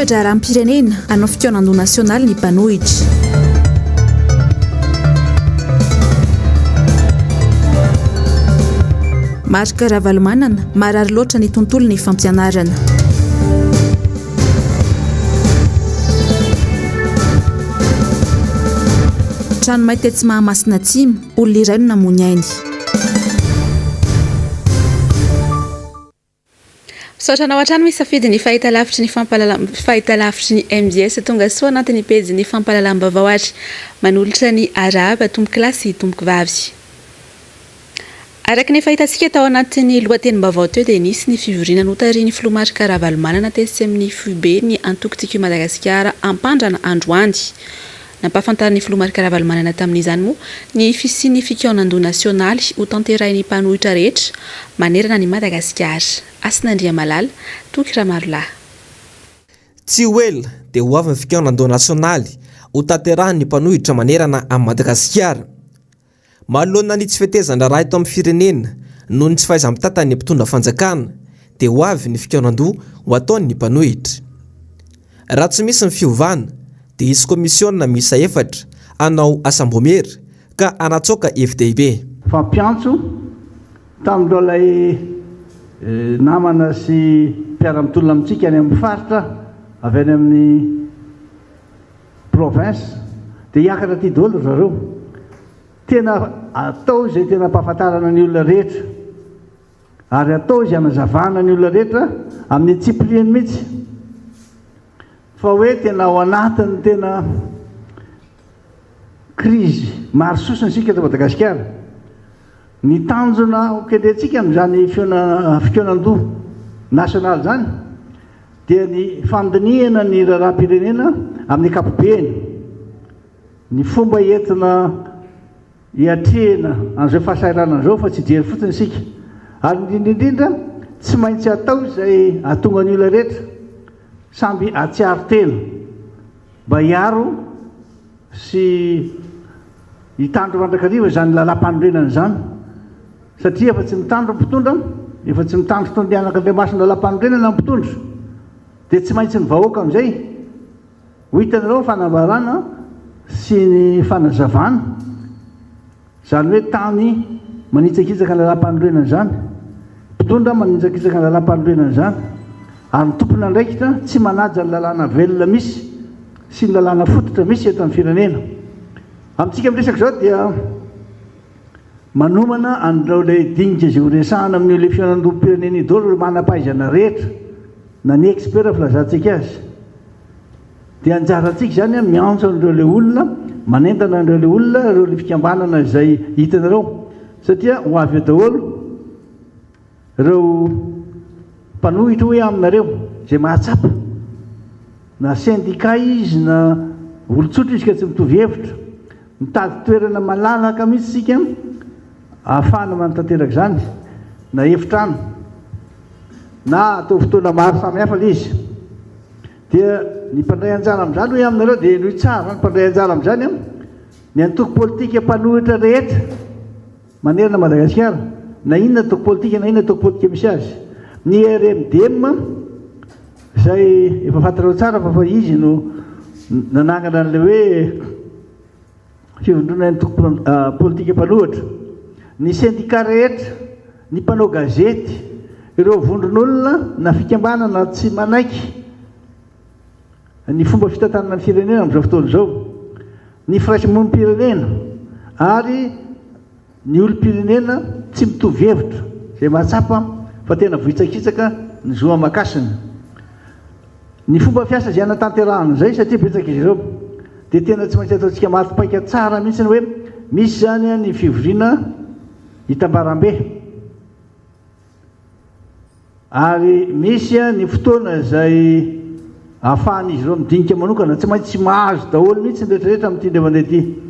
Toe-draharaham-pirenena, hanao fikaonandoha nasionaly ny mpanohitra. Marc Ravalomanana, marary loatra ny tontolon'ny fampianarana. Trano may tetsy Mahamasina Atsimo, olona iray no namoy ny ainy. Misaotra anao hatrany misafidy ny fahitalavitry ny fampahalalam fahitalavitry ny mbs tonga soa anatin'ny pejin'ny fampahalalam-baovao ary manolotra ny arahaba tompokolahy sy tompokovavy. Araka ny efa hitantsika tao anatin'ny lohatenim-baovao teo dia nisy ny fivoriana notarihin'ny filoha Marc Ravalomanana tetsy amin'ny foiben'ny antoko Tiako i Madagasikara Ampandrana androany. Nampahafantarin'ny filoha Marc Ravalomanana tamin'izany moa ny fisian'ny fikaonandoha nasionaly hotanterahin'ny mpanohitra rehetra manerana an'i Madagasikara. Hasina Andriamalala, Toky Ramarolahy. Tsy ho ela dia ho avy ny fikaonandoha nasionaly hotanterahin'ny mpanohitra manerana an'i Madagasikara. Manoloana ny tsy fetezan-draharaha eto amin'ny firenena noho ny tsy fahaiza-mitantan'ny mpitondra fanjakana dia ho avy ny fikaonandoha ho ataon'ny mpanohitra. Raha tsy misy ny fiovana dia hisy komisiona miisa efatra hanao asam-boamiera ka hanatsoaka hevi-dehibe. Fampiantso tamin'ireo ilay namana sy mpiara-mitolona amintsika any amin'ny faritra avy any amin'ny Province dia hiakatra aty daholo ry zareo. Tena atao izay tena ampahafantarana ny olona rehetra ary atao izay hanazavana ny olona rehetra amin'ny antsipiriany mihitsy fa hoe tena ao anatin'ny tena krizy maro sosona isika eto Madagasikara. Ny tanjona ho kendrentsika amin'izany fikaonandoha nasionaly izany dia ny fandinihana ny raharaham-pirenena amin'ny ankapobeny, ny fomba entina hiatrehina an'izao fahasahiranana izao fa tsy hijery fotsiny isika. Ary indrindra indrindra tsy maintsy atao izay hahatonga ny olona rehetra samby hahatsiaro tena mba hiaro sy hitandro mandrakariva izany lalàmpanorenana izany satria efa tsy mitandro ny mpitondra, efa tsy mitandro toy ny anak'Andriamasina lalàmpanorenana ny mpitondra dia tsy maintsy ny vahoaka amin'izay ho hitanareo ny fanambarana sy ny fanazavana Izany hoe tany manitsakitsaka ny lalàmpanorenana izany, mpitondra manitsakitsaka ny lalàmpanorenana izany, ary ny tompon'andraikitra tsy manaja ny lalàna velona misy sy ny lalàna fototra misy eto amin'ny firenena. Amintsika miresaka izao dia manomana an'ireo ilay dinika izay horesahana amin'io ilay fihaonandoham-pirenena io daholo ireo manam-pahaizana rehetra na ny expert filazantsika azy. Dia anjarantsika izany an, miantso an'ireo ilay olona, manentana an'ireo ilay olona, ireo ilay fikambanana izay hitanareo, satria ho avy eo daholo ireo mpanohitra hoy aho aminareo, izay mahatsapa, na syndicat izy na olon-tsotra izy ka tsy mitovy hevitra, mitady toerana malalaka mihitsy isika ahafahana manatanteraka izany, na efitrano, na atao fotoana maro samihafa ilay izy. Dia ny mpandray anjara amin'izany hoy aminareo dia henoy tsara ny mpandray anjara amin'izany an, ny antoko politika mpanohitra rehetra manerana Madagasikara, na inona antoko politika na inona antoko politika misy azy. Ny RMDM izay efa fantatrareo tsara fa fa izy no nanangana an'ilay hoe Fivondronan'ny antoko politika mpanohitra, ny sendikà rehetra, ny mpanao gazety, ireo vondron'olona na fikambanana tsy manaiky ny fomba fitantanana ny firenena amin'izao fotoana izao, ny firaisamonim-pirenena ary Ny olom-pirenena tsy mitovy hevitra izay mahatsapa fa tena vohitsakitsaka ny zo aman-kasina. Ny fomba fiasa izay hanatanterahana izay satria betsaka izy ireo dia tena tsy maintsy ataontsika maty paika tsara mihitsy ny hoe misy izany ny fivoriana hitambarambe. Ary misy ny fotoana izay ahafahan'izy ireo midinika manokana. Tsy maintsy mahazo daholo mihitsy ny rehetrarehetra amin'ity indray mandeha ity.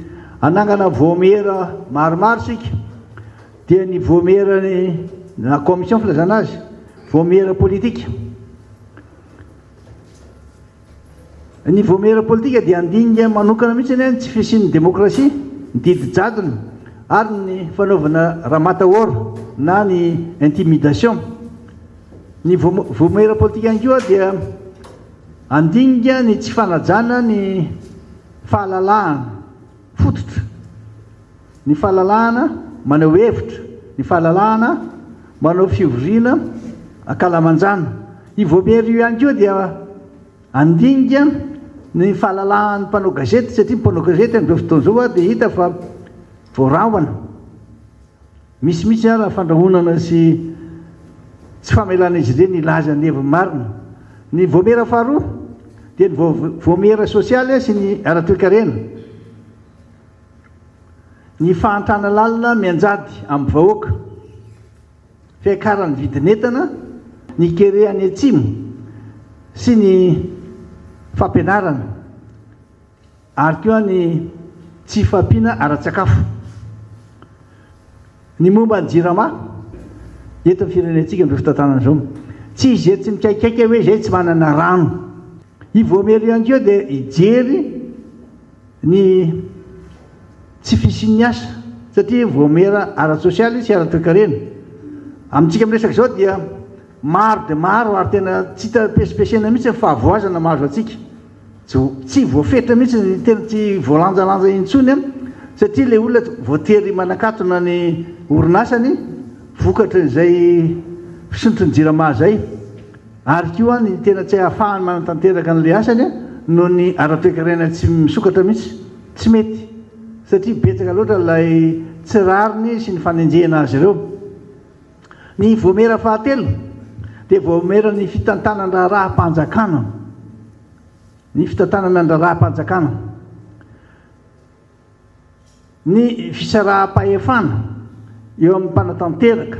Hanangana vaomiera maromaro isika, dia ny vaomieran'ny, na commission filazana azy, vaomiera politika. Ny vaomiera politika dia handinika manokana mihitsy anie ny tsy fisian'ny demokrasia, ny didy jadona ary ny fanaovana ramatahora na ny intimidation. Ny vaomiera politika ihany koa dia. Handinika ny tsy fanajana ny fahalalahana fototra, ny fahalalahana maneho hevitra, ny fahalalahana manao fivoriana ankalamanjana. Io vaomiera io ihany koa dia handinika ny fahalalahan'ny mpanao gazety satria ny mpanao gazety amin'izao fotoana izao dia hita fa voarahona. Misy mihitsy ara fandrahonana sy tsy famelana izy ireny hilaza ny heviny marina. Ny vaomiera faharoa dia ny vaomiera sosialy sy ny ara-toekarena. Ny fahantrana lalina mianjady amin'ny vahoaka, fiakaran'ny vidin'entana, ny kere any atsimo sy ny fampianarana. Ary koa ny tsy fahampiana ara-tsakafo. Ny momba ny Jirama eto amin'ny firenentsika amin'izao fitantanana izao. Tsy izay tsy mikaikaika hoe izay tsy manana rano. I Voamery ihany koa dia hijery ny tsy fisian'ny asa satria voamiera ara-tsosialy sy ara-toekarena. Amintsika miresaka izao dia maro dia maro ary tena tsy hita pesipesena mihitsy ny fahavoazana mahazo antsika. Tsy voafetra mihitsy ny tena tsy voalanjalanja intsony an, satria ilay olona voatery manakatona ny orinasany vokatrin'izay fisondrotry ny jirama izay, ary koa ny tena tsy ahafahany manatanteraka an'ilay asany noho ny ara-toekarena tsy misokatra mihitsy, tsy mety satria betsaka loatra ilay tsy rariny sy ny fanenjehana azy ireo. Ny voamera fahatelo dia voameran'ny fitantanan-draharaham-panjakana. Ny fitantanana ny raharaham-panjakana. Ny fisaraham-pahefana eo amin'ny mpanatanteraka,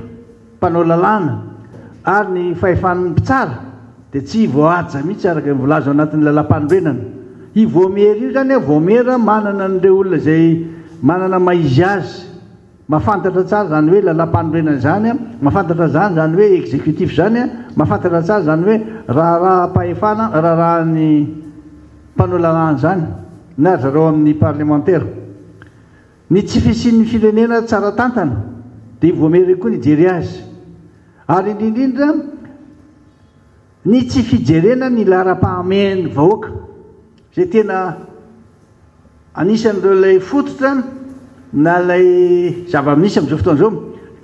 mpanao lalàna ary ny fahefan'ny mpitsara dia tsy voahaja mihitsy araka ny voalaza ao anatin'ny lalàmpanorenana. Io voamiera io izany voamiera manana an'ireo olona izay manana maha izy azy. Mahafantatra tsara izany hoe lalàmpanorenana izany, mahafantatra izany izany hoe exécutif izany, mahafantatra tsara izany hoe raharaham-pahefana, raharahan'ny mpanao lalàna izany na ry zareo amin'ny parlemantera. Ny tsy fisian'ny firenena tsara tantana dia voamery koa nijery azy. Ary indrindra indrindra ny tsy fijerena ny laharam-pahamehan'ny vahoaka izay tena Anisan'ireo ilay fototra na ilay zava-misy amin'izao fotoana izao,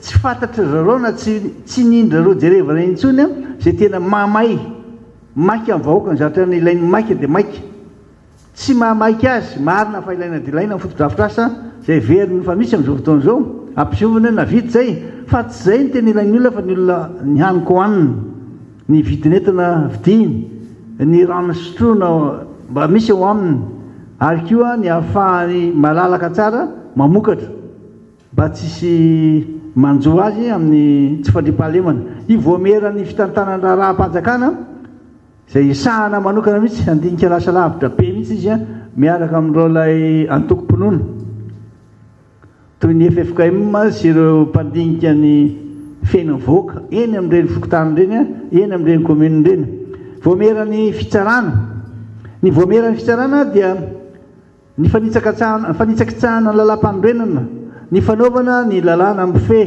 tsy fantatry ry zareo na tsy tsy nindry zareo jerevana intsony izay tena mahamay maika ny vahoaka, ny zavatra ilainy maika dia maika. Tsy mahamaika azy, marina fa ilaina dia ilaina ny fotodrafitrasa izay heveriny fa misy amin'izao fotoana izao, ampisehovany hoe navita izay, fa tsy izay no tena ilain'ny olona fa ny olona ny hanin-kohanina. Ny vidin'entana vidiany, ny rano sotroina mba misy eo aminy ary koa ny ahafahany malalaka tsara mamokatra mba tsisy manjo azy amin'ny tsy fandriampahalemana. Io voamieran'ny fitantanan-draharaham-panjakana izay hisahana manokana mihitsy, handinika lasa lavitra be mihitsy izy miaraka amin'ireo ilay antokom-pinoana. Toy ny ffkm sy ireo mpandinika ny fiainan'ny vahoaka eny amin'ireny fokontany ireny, eny amin'ireny commune ireny. Vaomieran'ny fitsarana. Ny vaomieran'ny fitsarana dia ny fanitsakatsahana, fanitsakitsahana ny lalàmpanorenana, ny fanaovana ny lalàna mifehy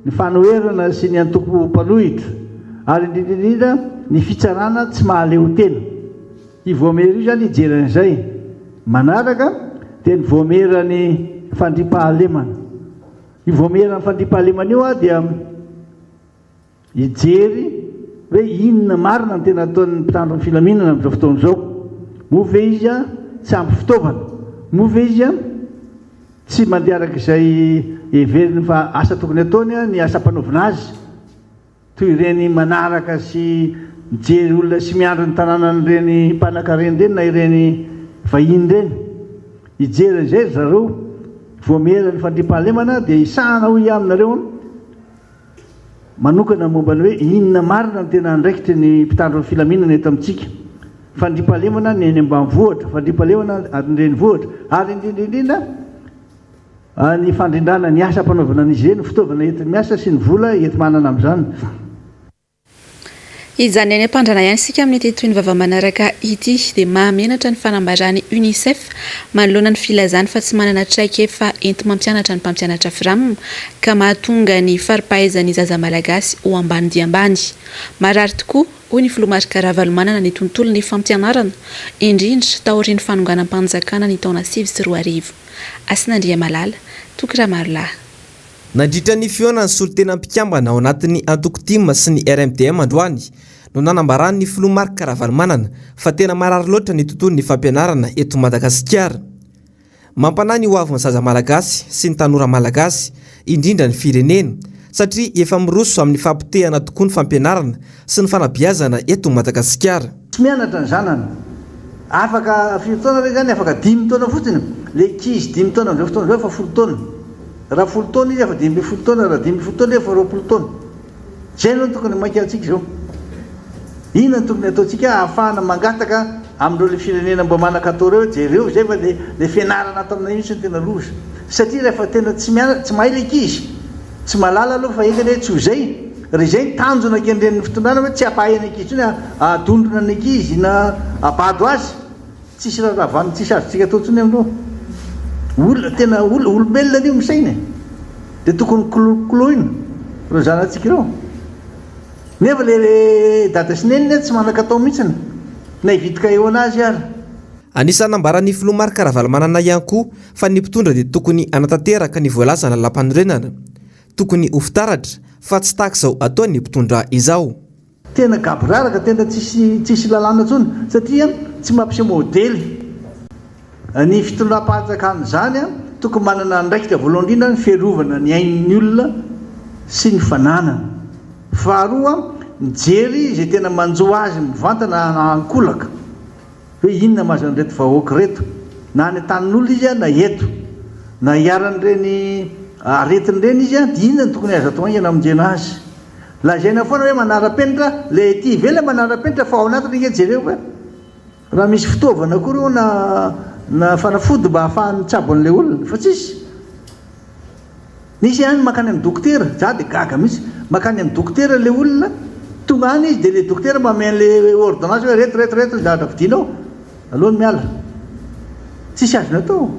ny fanoherana sy ny antoko mpanohitra ary indrindra indrindra ny fitsarana tsy mahaleotena. Io vaomiera io izany hijery an'izay. Manaraka dia ny vaomieran'ny fandriampahalemana. Io vaomieran'ny fandriampahalemana io dia hijery hoe inona marina no tena ataon'ny mpitandro ny filaminana amin'izao fotoana izao. Moa ve izy tsy ampy fitaovana? Moa ve izy tsy mandeha araka izay heveriny fa asa tokony ataony ny asa ampanaovina azy? Toy ireny manaraka sy mijery olona sy miandry ny tanànan'ireny mpanankarena ireny na ireny vahiny ireny. Hijery an'izay ry zareo voamiera ny fandriampahalemana dia hisahana hoy aho aminareo manokana momba ny hoe inona marina no tena andraikitry ny mpitandro ny filaminana eto amintsika. Fandriampahalemana ny eny ambanivohitra, fandriampahalemana any renivohitra ary indrindra indrindra Ny fandrindrana ny asa ampanaovina an'izy ireny, ny fitaovana entiny miasa sy ny vola enti-manana amin'izany. Hijanona eny am-pandrana ihany isika amin'ity tohin'ny vaovao manaraka ity. Dia mahamenatra ny fanambaran'ny Unicef manoloana ny filazany fa tsy manana traikefa enti-mampianatra ny mpampianatra Fram ka mahatonga ny fari-pahaizan'ny zaza malagasy ho ambany dia ambany. Marary tokoa, hoy ny filoha Marc Ravalomanana ny tontolon'ny fampianarana, indrindra taorian'ny fanonganam-panjakana ny taona 2009. Hasina Andriamalala, Toky Ramarolahy. Nandritra ny fihaonan'ny solontena mpikambana ao anatin'ny antoko tim sy ny RMDM androany no nanambaran'ny filoha Marc Ravalomanana fa tena marary loatra ny tontolon'ny fampianarana eto Madagasikara. Mampanahy ny hoavin'ny zaza malagasy sy ny tanora malagasy, indrindra ny firenena, satria efa miroso amin'ny fahapotehana tokoa ny fampianarana sy ny fanabeazana eto Madagasikara. Tsy mianatra ny zanany. Afaka firy taona re zany? Afaka dimy taona fotsiny. Le ankizy dimy taona amin'izao fotoana izao efa folo taona. Raha folo taona izy efa 15 taona, raha 15 taona izy efa 20 taona. Izay aloha no tokony maika antsika izao. Inona no tokony ataontsika ahafahana mangataka amin'ireo le firenena mba manan-katao ireo hoe jereo izay fa le le fianarana ato aminay mihitsy no tena loza. Satria rehefa tena tsy mianatra, tsy mahay le ankizy, tsy mahalala aloha fa enga anie tsy ho izay. Raha izay ny tanjona kendren'ny fitondrana hoe tsy hampahay ny ankizy intsony, hahadondrona ny ankizy na habado azy. Tsisy raharaha vanona tsisy azontsika atao intsony amin'ireo. Olona tena olona olombelona anio misaina e. Dia tokony kolokoloina ireo zanatsika ireo. Nefa le dada sy neny tsy manan-katao mihitsy na hividy cahier anazy ary. Anisan'ny nambaran'ny filoha Marc Ravalomanana ihany koa fa ny mpitondra dia tokony hanatanteraka ny voalazan'ny lalàmpanorenana. Tokony ho fitaratra fa tsy tahaka izao ataon'ny mpitondra izao. Tena gaboraraka, tena tsisy tsisy lalàna intsony satria tsy mampiseho modely ny fitondram-panjakana izany, tokony manana andraikitra voalohany indrindra ny fiarovana ny ain'ny olona sy ny fananany, faharoa mijery izay tena manjo azy mivantana na ankolaka. Hoe inona mahazo an'ireto vahoaka ireto, na any an-tanin'olona izy na eto, na iharan'ireny aretina ireny izy dia inona no tokony azo atao haingana hamonjena azy? Lazaina foana hoe manara-penitra, ilay ety ivelany manara-penitra fa ao anatiny ange jereo fa raha misy fitaovana akory eo na na fanafody mba ahafahany mitsabo an'ilay olona fa tsisy. Nisy ihany mankany amin'ny dokotera, za dia gaga mihitsy, mankany amin'ny dokotera ilay olona, tonga any izy dia ilay dokotera manome an'ilay ordonnance hoe reto reto reto ny zavatra vidianao, aleony miala. Tsisy azony atao.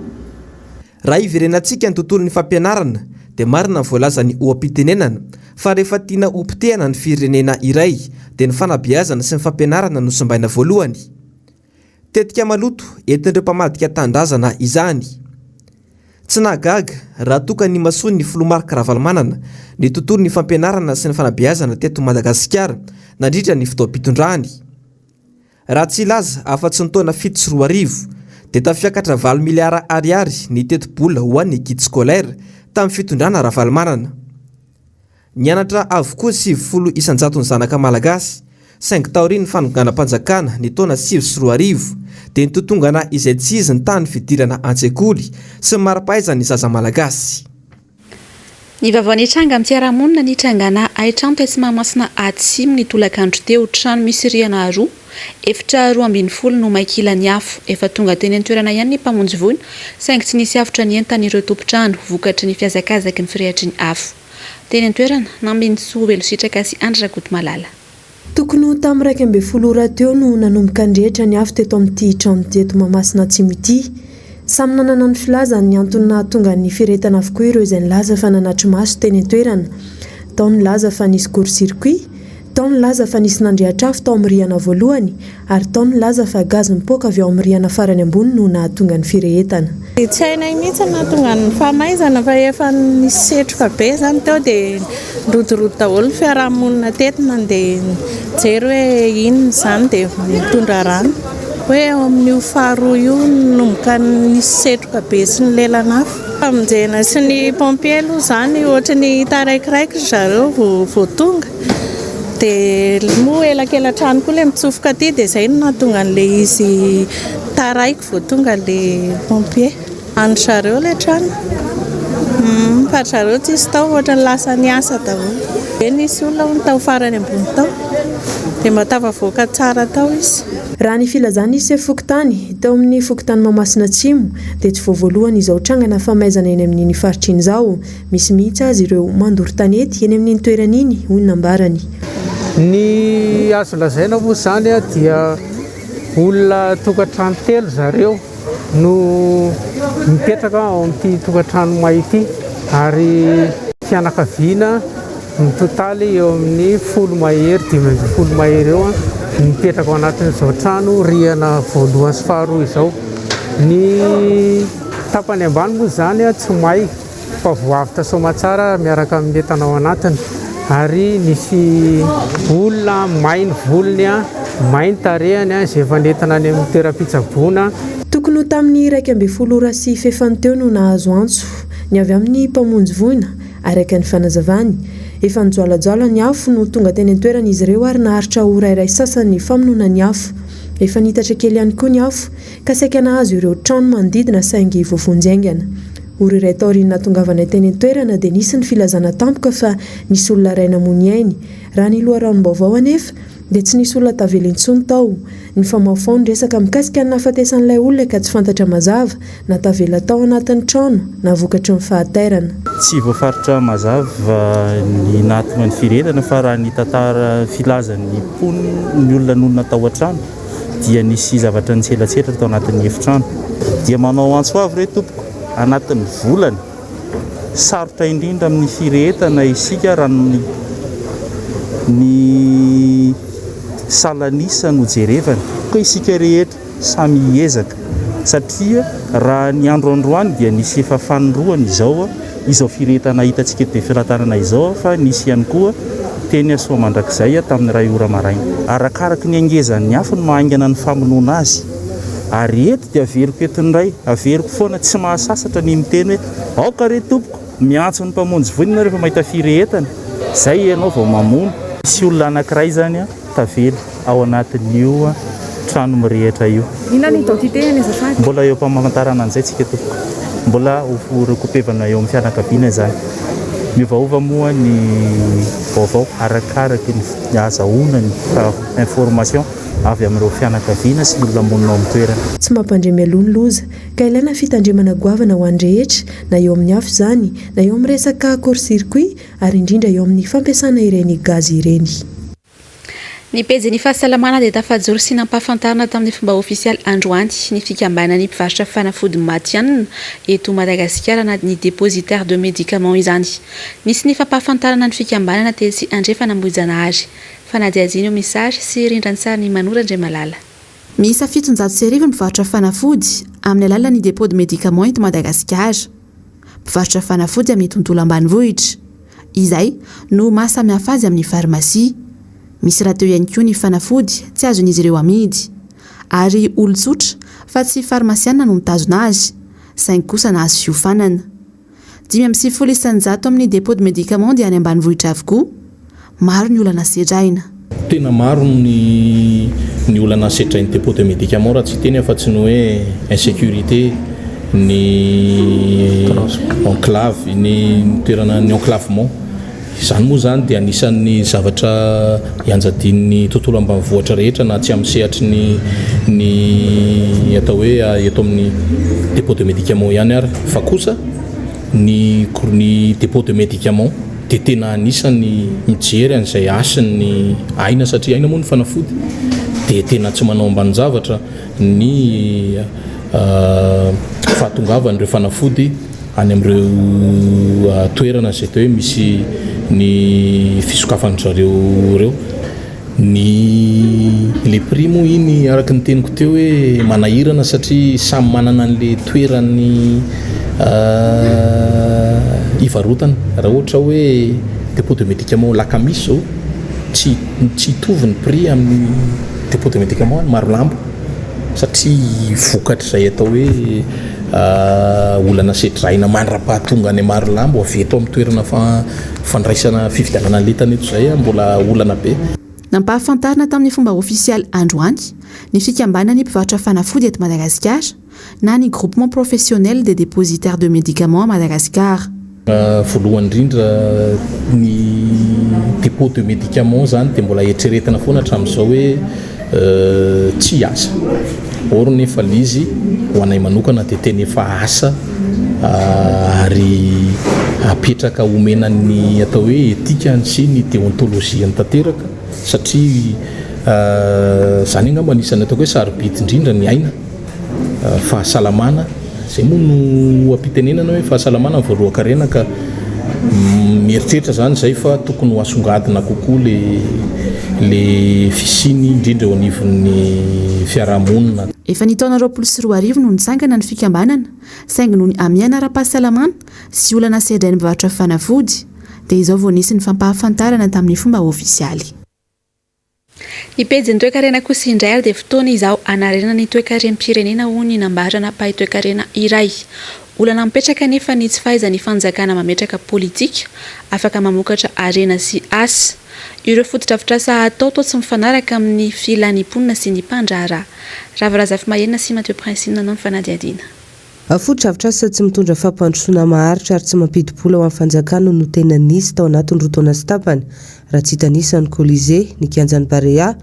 Raha hiverenantsika ny tontolon'ny fampianarana dia marina ny voalazan'ny oha-pitenenana fa rehefa tiana ho potehana ny firenena iray dia ny fanabeazana sy ny fampianarana no simbaina voalohany. Tetika maloto entin'ireo mpamadika tanindrazana izany. Tsy nahagaga raha toa ka nimasoan'ny filoha Marc Ravalomanana ny tontolon'ny fampianarana sy ny fanabeazana teto Madagasikara nandritra ny fotoam-pitondrany. Raha tsy hilaza afa-tsy ny taona 2007 dia tafiakatra valo miliara ariary ny tetibola ho an'ny guide scolaire tamin'ny fitondrana Ravalomanana. Nianatra avokoa 90 isan-jaton'ny zanaka malagasy, saingy taorian'ny fanonganam-panjakana ny taona 2009 dia nitotongana izay tsy izy ny tahan'ny fidirana an-tsekoly sy ny mari-pahaizan'ny zaza malagasy. Ny vaovao nitranga amin'ny fiarahamonina nitrangana haintrano tetsy Mahamasina Atsimo ny tolakandro teo. Trano misy rihana roa, efitra 12 no may kilan'ny afo. Efa tonga teny an-toerana ihany ny mpamonjy voina saingy tsy nisy avotra ny entan'ireo tompon-trano vokatry ny fihazakazaky ny firehatry ny afo. Teny an-toerana, Nambinintsoa Velositraka sy Andry Rakotomalala. Tokony ho tamin'ny 11 ora teo no nanomboka nirehitra ny afo teto amin'ity trano ity eto Mahamasina Atsimo ity. Samy nanana ny filazany ny antony nahatonga ny firehetana avokoa ireo izay nilaza fa nanatri-maso teny an-toerana. Tao ny nilaza fa nisy court-circuit, Tao ny nilaza fa nisy nandrehatra afo tao amin'ny rihana voalohany ary tao ny nilaza fa gaz mipoaka avy ao amin'ny rihana farany ambony no nahatonga ny firehetana. Dia tsy hainay mihitsy ny nahatonga ny fahamaizana fa efa nisy setroka be izany teo dia nirodorodo daholo ny fiarahamonina teto nandeha nijery hoe inona izany dia nitondra rano. Hoe eo amin'io faharoa io nanomboka nisy setroka be sy ny lelan'afo. Famonjena sy ny pompier aloha izany ohatry ny taraikiraiky ry zareo vao tonga. Dia moa elakelan-trano koa ilay mitsofoka aty dia izay no nahatonga an'ilay izy taraiky vao tonga ilay pompier. An-dry zareo ilay trano. Fa ry zareo tsisy tao, ohatran'ny lasa niasa daholo. Dia nisy olona hono tao farany ambony tao. Dia mba tafavoaka tsara tao izy. Raha ny filazan'ny sefo fokontany, tao amin'ny fokontany Mahamasina Atsimo, dia tsy vao voalohany izao trangana famaizana eny amin'iny faritra iny izao. Misy mihitsy aza ireo mandoro tanety eny amin'iny toerana iny, hoy ny nambarany. Ny azo lazaina moa izany dia olona tokantrano telo zareo no mipetraka ao amin'ity tokantrano may ity ary fianakaviana mitotaly eo amin'ny folo mahery, 15 mahery eo no mipetraka ao anatin'izao trano rihana voalohany sy faharoa izao. Ny tapany ambany moa izany tsy may. fa voavotra soamatsara miaraka amin'ny entana ao anatiny ary nisy olona may ny volony, may ny tarehiny izay efa nentina any amin'ny toeram-pitsaboana. Tokony ho tamin'ny 11 ora sy fefany teo no nahazo antso ny avy amin'ny mpamonjy voina, araka ny fanazavany. Efa nijoalajoala ny afo no tonga teny an-toerana izy ireo ary naharitra ora iray sasany ny famonoana ny afo. Efa niitatra kely ihany koa ny afo ka saika nahazo ireo trano manodidina saingy voavonjy haingana. Ora iray taorian'ny nahatongavanay teny an-toerana dia nisy ny filazana tampoka fa nisy olona iray namoy ny ainy. Raha ny loharanom-baovao anefa dia tsy nisy olona tavela intsony tao. Nifamahofaho ny resaka mikasika ny nahafatesan'ilay olona ka tsy fantatra mazava na tavela tao anatin'ny trano na vokatry ny fahatairana. Tsy voafaritra mazava ny nahatonga ny firehetana fa raha ny tantara filazan'ny mponina, ny olona nonina tao an-trano dia nisy zavatra niselatselatra tao anatin'ny efitrano. Dia manao antso avo re tompoko, anatin'ny volana sarotra indrindra amin'ny firehetana isika raha ny ny salan'isa no jerevana. Koa isika rehetra samy hiezaka satria raha ny andro androany dia nisy efa fanindroany izao izao firehetana hitantsika eto Befelatanana izao fa nisy ihany koa teny Soamandrakizay tamin'ny iray ora maraina. Arakaraky ny hangezan'ny afo no mahaingana ny famonoana azy. Ary eto dia averiko eto indray, averiko foana, tsy mahasasatra ny miteny hoe aoka re tompoko, miantso ny mpamonjy voina ianao rehefa mahita firehetana, izay ianao vao mamono. Misy olona anankiray izany tavela ao anatin'io trano mirehitra io. Inona ny identité-ny azafady? Mbola eo am-pamantarana an'izay tsika tompoko. Mbola ho recouper-vana eo amin'ny fianakaviana izany. Miovaova moa ny vaovao arakaraky ny ahazahoana ny information avy amin'ireo fianakaviana sy ny olona monina ao amin'ny toerana. Tsy mampandre mialoha ny loza, ka ilaina fitandremana goavana ho an'ny rehetra, na eo amin'ny afo izany, na eo amin'ny resaka court-circuit, ary indrindra eo amin'ny fampiasana ireny gaz ireny. Ny pejin'ny fahasalamana dia tafajoro sy nampahafantarina tamin'ny fomba ofisialy androany ny fikambanan'ny mpivarotra fanafody matihanina eto Madagasikara na ny dépositaire de médicaments izany. Nisy ny fampahafantarana ny fikambanana tetsy Andrefana Ambohijanahary. Fanadihadiana eo amin'ny sary sy rindran-tsarin'i Manoro Andriamalala. Miisa 1700 ny mpivarotra fanafody amin'ny alalan'ny dépôt de médicaments eto Madagasikara. Mpivarotra fanafody amin'ny tontolo ambanivohitra. Izay no maha samy hafa azy amin'ny farmasia. Misy rahateo ihany koa ny fanafody tsy azon'izy ireo amidy. Ary olon-tsotra fa tsy farmasiana no mitazona azy, saingy kosa nahazo fiofanana. 95% amin'ny dépôt de médicaments dia any ambanivohitra avokoa. Maro ny olana sedraina. Tena maro ny ny olana sedrain'ny dépôt de médicaments raha tsy hiteny afa-tsy ny hoe insécurité, ny enclave, ny toerana ny enclavement. Izany moa izany dia anisan'ny zavatra ianjadian'ny tontolo ambanivohitra rehetra na tsy amin'ny sehatry ny ny atao hoe eto amin'ny dépôt de médicaments ihany ary fa kosa ny ny dépôt de médicaments dia tena anisan'ny mijery an'izay hasin'ny aina satria aina moa ny fanafody dia tena tsy manao ambanin-javatra ny fahatongavan'ireo fanafody any amin'ireo toerana izay atao hoe misy ny fisokafan-dry zareo ireo. Ny le prix moa iny araka ny teniko teo hoe manahirana satria samy manana an'le toerany hivarotana. Raha ohatra hoe dépôt de médicament Lakamisy zao tsy tsy hitovy ny prix amin'ny dépôt de médicament any Marolambo satria vokatr'izay atao hoe olana sedraina mandra-pahatonga any Marolambo avy eto amin'ny toerana Fandraisana fifidianana lentana eto izay mbola olana be. Nampahafantarina tamin'ny fomba ofisialy androany ny fikambanan'ny mpivarotra fanafody eto Madagasikara na ny Groupement Professionnel des Dépositaires de Médicaments à Madagascar. Voalohany indrindra ny dépôt de médicaments izany dia mbola eritreretina foana hatramin'izao hoe Tsy asa. Or nefa le izy ho anay manokana dia tena efa asa ary apetraka omena ny atao hoe éthique-ny sy ny déontologie-ny tanteraka. satria izany angamba anisan'ny ataoko hoe sarobidy indrindra ny aina, fahasalamana, izay moa no oha-pitenenana hoe fahasalamana ny voalohan-karena ka mieritreritra izany izay fa tokony ho asongadina kokoa le le fisiany indrindra eo anivon'ny fiarahamonina. Efa ny taona 2020 no nitsangana ny fikambanana saingy noho ny hamehana ara-pahasalamana sy olana sedrain'ny mpivarotra fanafody dia izao vao nisy ny fampahafantarana tamin'ny fomba ofisialy. Ny pejin'ny toekarena kosa indray ary dia fotoana izao hanarenana ny toekarem-pirenena hoy ny nambarana mpahay toekarena iray. Olana mipetraka anefa ny tsy fahaizan'ny fanjakana mametraka politika afaka mamokatra harena sy asa. Ireo fotodrafitrasa atao toa tsy mifanaraka amin'ny filan'ny mponina sy ny mpandraharaha. Rava Razafimahenina sy Mathieu Princine nanao ny fanadihadiana. Fotodrafitrasa tsy mitondra fampandrosoana maharitra ary tsy mampidi-bola ho an'ny fanjakana no tena nisy tao anatin'ny roa taona sy tapany, raha tsy hitanisa ny Colisée, ny kianjan'ny Barea,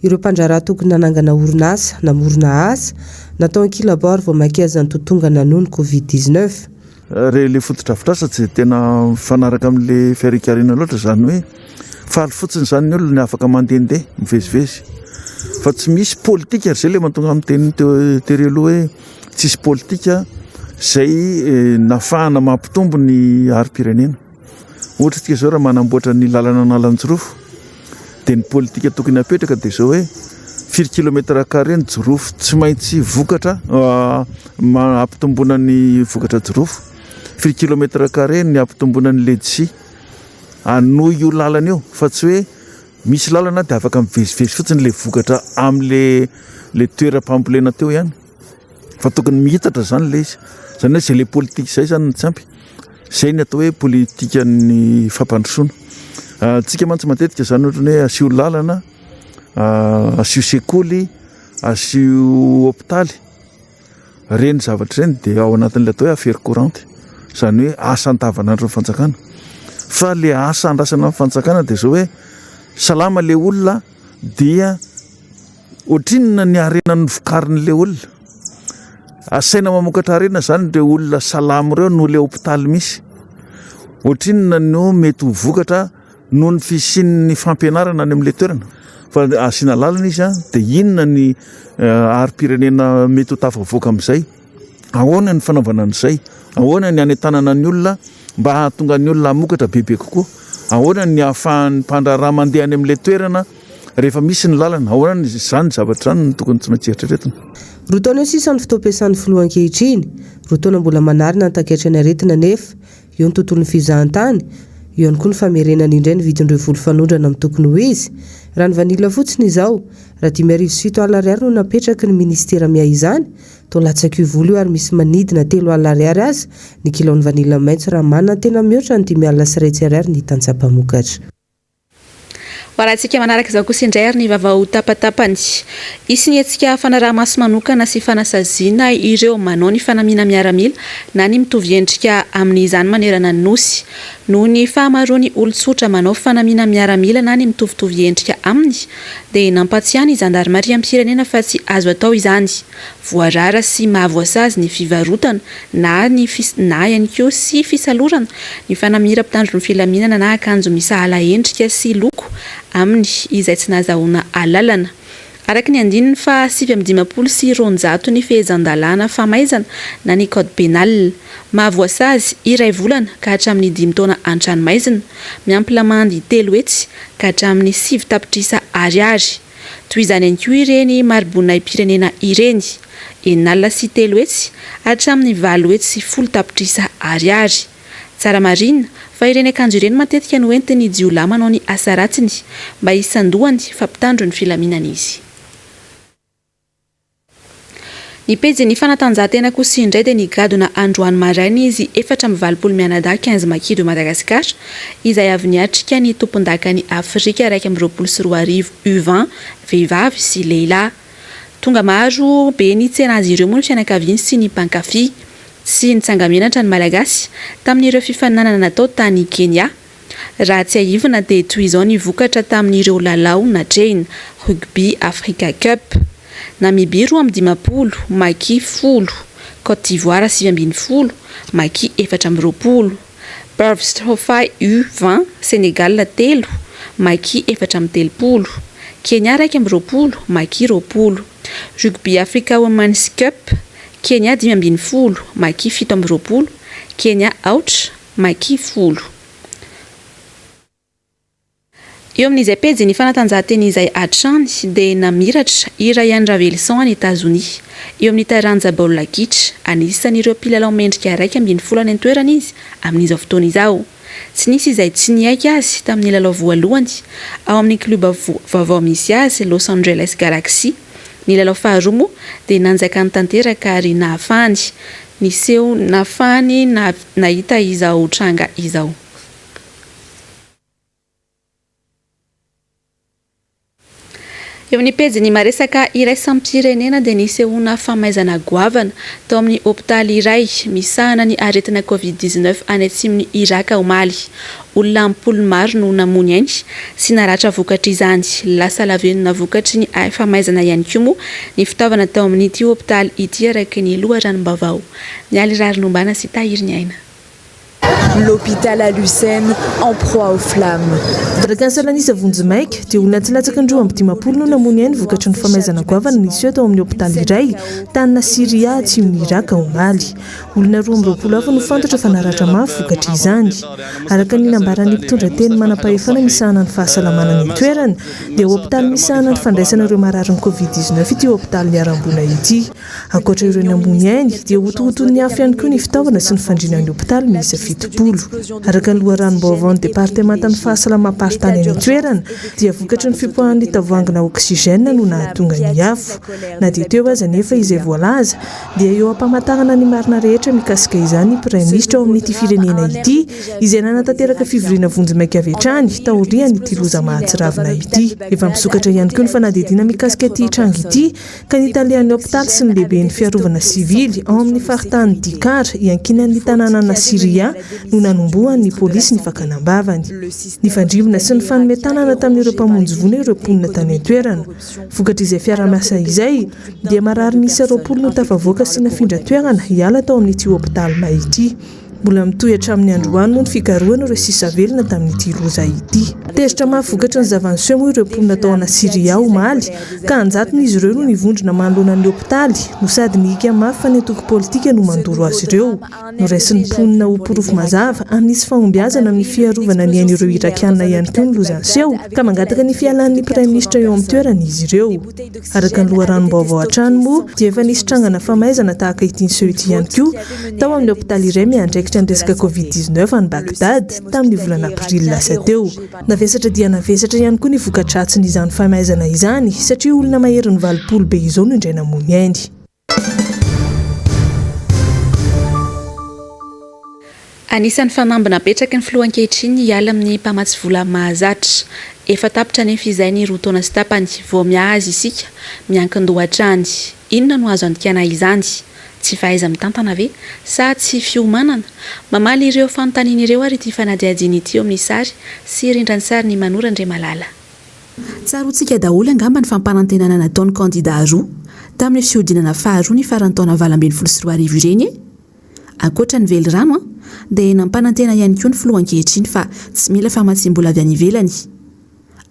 ireo mpandraharaha tokony nanangana orinasa, namorona asa, natao ankilabao ary vao mainka aza nitotongana noho ny Covid 19. Re le fotodrafitrasa tsy dia tena mifanaraka amin'le fiarikarena loatra, izany hoe faly fotsiny izany ny olona afaka mandehandeha, mivezivezy fa tsy misy politika ary izay le mahatonga ahy miteny teo tery aloha hoe tsisy politika izay nafahana mampitombo ny harim-pirenena. Ohatra isika izao raha manamboatra ny lalana Analanjirofo dia ny politika tokony hapetraka dia izao hoe firy kilomètre carré ny jirofo tsy maintsy vokatra hampitomboana ny vokatra jirofo, firy kilomètre carré ny hampitomboana ny ledsi. Hanohy io lalana io fa tsy hoe misy lalana dia afaka mivezivezy fotsiny ilay vokatra amin'ilay ilay toeram-pambolena teo ihany. Fa tokony mihitatra izany ilay izy. Izany hoe izay ilay politika izay izany no tsy ampy. Izay ny atao hoe politikan'ny fampandrosoana. Antsika mantsy matetika izany ohatran'ny hoe asio lalana, asio sekoly, asio hopitaly. Ireny zavatra ireny dia ao anatin'ilay atao hoe affaire courante. Izany hoe asa andavanandron'ny fanjakana. Fa ilay asa andrasana amin'ny fanjakana dia izao hoe salama ilay olona dia Ohatrinona ny harena novokarin'ilay olona? Asaina mamokatra harena izany ireo olona salama ireo noho ilay hopitaly misy. Ohatrinona no mety ho vokatra noho ny fisian'ny fampianarana any amin'ilay toerana? Fa asiana lalana izy dia inona ny harim-pirenena mety ho tafavoaka amin'izay? Ahoana ny fanaovana an'izay? Ahoana ny hanentanana ny olona mba hahatonga ny olona hamokatra bebe kokoa? Ahoana ny hahafahan'ny mpandraharaha mandeha any amin'ilay toerana rehefa misy ny lalana? Ahoana ny izany zavatra izany no tokony tsy maintsy eritreretina? Roa taona eo sisa ny fotoam-piasan'ny filoha ankehitriny. Roa taona mbola manarina ny takaitry ny aretina anefa. Eo ny tontolon'ny fizahantany, eo ihany koa ny famerenana indray ny vidin'ireo voly fanondrana amin'ny tokony ho izy. Raha ny vanila fotsiny izao, raha 7700 ariary no napetraky ny minisitera miahy izany, toa latsak'io vola io ary misy manidina 30 ariary aza ny kilaon'ny vanila maitso raha manantena mihoatra ny 150 ariary ny tantsaha mpamokatra. Ho arahantsika manaraka izao kosa indray ary ny vaovao tapatapany. Hisy ny hetsika fanaraha-maso manokana sy fanasaziana ireo manao ny fanamiana miaramila na ny mitovy endrika amin'izany manerana ny Nosy. Noho ny fahamaroan'ny olon-tsotra manao fanamiana miaramila na ny mitovitovy endrika aminy dia nampatsiahy ny zandarimariam-pirenena fa tsy azo atao izany. Voarara sy mahavoasazy ny fivarotana na ny na ihany koa sy fisalorana ny fanamira mpitandro ny filaminana na akanjo misahala endrika sy loko aminy izay tsy nahazahoana alalana. Araka ny andininy faha 259 ny fehezan-dalàna famaizana na ny code pénal. Mahavoasazy iray volana ka hatramin'ny dimy taona an-tranomaizina, miampy lamandy 300 ka hatramin'ny 9 tapitrisa ariary. Toy izany ihany koa ireny mariboninahim-pirenena ireny, 306 hatramin'ny 810 tapitrisa ariary. Tsara marihina fa ireny akanjo ireny matetika no entin'ny jiolahy manao ny asa ratsiny mba hisandohany fa mpitandro ny filaminana izy. Ny pejin'ny fanatanjahantena kosa indray dia nigadona androany maraina izy 84 mianadahy Quinze Makis de Madagascar izay avy niatrika ny tompondakan'i Afrika 2021 U20 vehivavy sy lehilahy. Tonga maro be nitsena azy ireo moa ny fianakaviany sy ny mpankafy. Tsy nitsanga-menatra ny Malagasy tamin'ireo fifaninanana natao tany Kenya. Raha tsiahivina dia toy izao ny vokatra tamin'ireo lalao natrehina, Rugby Africa Cup. Namibia 52, Maki folo, Côte d'Ivoire 19, Maki 24. Purves Trophy U 20, Sénégal telo. Maki 34. Kenya 21, Maki 20. Rugby Africa Women's Cup, Kenya 15, Maki 27, Kenya aotra, Maki folo. Eo amin'izay pejin'ny fanatanjahantena izay hatrany dia namiratra i Rayan Ravelison any Etazonia. Eo amin'ny taranja baolina kitra, anisan'ireo mpilalao mendrika 11 any an-toerana izy amin'izao fotoana izao. Tsy nisy izay tsy niaiky azy tamin'ny lalao voalohany ao amin'ny klioba vaovao misy azy, Los Angeles Galaxy. Ny lalao faharoa moa dia nanjakany tanteraka ary nahafahany niseho nahafahany nahita izao tranga izao. Eo amin'ny pejin'ny Maresaka iraisam-pirenena dia nisehoana famaizana goavana tao amin'ny hopitaly iray misahana ny aretina Covid 19 any atsimon'i Iraka omaly. Olona am-polony maro no namoy ny ainy sy naratra vokatr'izany. Lasa lavenona vokatry ny famaizana ihany koa moa ny fitaovana tao amin'ity hopitaly ity araka ny loharanom-baovao. Mialy Rarinombana sy Tahiry Ny Aina. L'hôpital Alucène en proie aux flammes. Araka ny salan'isa vonjimaika, dia olona tsy latsaky ny 52 no namoy ny ainy vokatry ny famaizana goavana niseho tao amin'ny hopitaly iray tany Nasiriyah, atsimon'i Irak, omaly. Olona 22 hafa no fantatra fa naratra mafy vokatr'izany. Araka ny nambaran'ny mpitondra teny manam-pahefana misahana ny fahasalamana any an-toerana, dia hopitaly misahana ny fandraisana ireo mararin'ny Covid 19 ity hopitaly niharam-boina ity. Ankoatra ireo namoy ny ainy, dia hotohoton'ny afo ihany koa ny fitaovana sy ny fandriana ny hopitaly miisa 70. Araka ny loharanom-baovaon'ny departemantan'ny fahasalamam-paritany any an-toerana, dia vokatry ny fipoahan'ny tavoahangina oxygène no nahatonga ny afo. Na dia teo aza anefa izay voalaza, dia eo am-pamantarana ny marina rehetra mikasika izany ny praiminisitra ao amin'ity firenena ity, izay nanatanteraka fivoriana vonjimaika avy hatrany taorian'ity loza mahatsiravina ity. Efa misokatra ihany koa ny fanadihadiana mikasika ity tranga ity, ka ny talehan'ny hopitaly sy ny lehiben'ny fiarovana sivily ao amin'ny faritanin'i Dikar, iankinan'ny tanànan'i Nasiriyah, no nanombohan'ny polisy ny fakana am-bavany. Nifandrimbona sy nifanome tanana tamin'ireo mpamonjy voina ireo mponina tany an-toerana. Vokatr'izay fiaraha-miasa izay, dia marary miisa 20 no tafavoaka sy nafindra toerana hiala tao amin'ity hopitaly may ity. Mbola mitohy hatramin'ny androany moa ny fikarohana ireo sisa velona tamin'ity loza ity. Tezitra mafy vokatry ny zava-niseho moa ireo mponina tao Nasiriyah omaly, ka an-jatony izy ireo no nivondrona manoloana ny hopitaly, no sady nihika mafy fa ny antoko politika no mandoro azy ireo. Noraisin'ny mponina ho porofo mazava amin'ny tsy fahombiazana amin'ny fiarovana ny ain'ireo Irakiana ihany koa ny loza niseho, ka mangataka ny fialan'ny praiminisitra eo amin'ny toerany izy ireo. Araka ny loharanom-baovao hatrany moa dia efa nisy trangana famaizana tahaka ity niseho ity ihany koa tao amin'ny hopitaly iray miandraikitra ny resaka Covid 19 any Bagdad tamin'ny volana aprily lasa teo. Navesatra dia navesatra ihany koa ny voka-dratsin'izany famaizana izany satria olona maherin'ny 80 be izao no indray namoy ny ainy. Anisan'ny fanamby napetraky ny filoha ankehitriny ny hiala amin'ny mpamatsy vola mahazatra. Efa tapitra anefa izay ny roa taona sy tapany vao miaha azy isika, miankin-doha hatrany. Inona no azo andikana izany? Tsy fahaiza-mitantana ve? Sa tsy fiomanana? Mamaly ireo fanontaniana ireo ary ity fanadihadiana ity eo amin'ny sary sy rindran-tsarin'i Manoro Andriamalala. Tsaroantsika daholo angamba ny fampanantenana nataon'ny kandida roa tamin'ny fihodinana faharoa ny faran'ny taona 2018 ireny e! Ankoatra ny velirano dia nampanantena ihany koa ny filoha ankehitriny fa tsy mila famatsiam-bola avy any ivelany.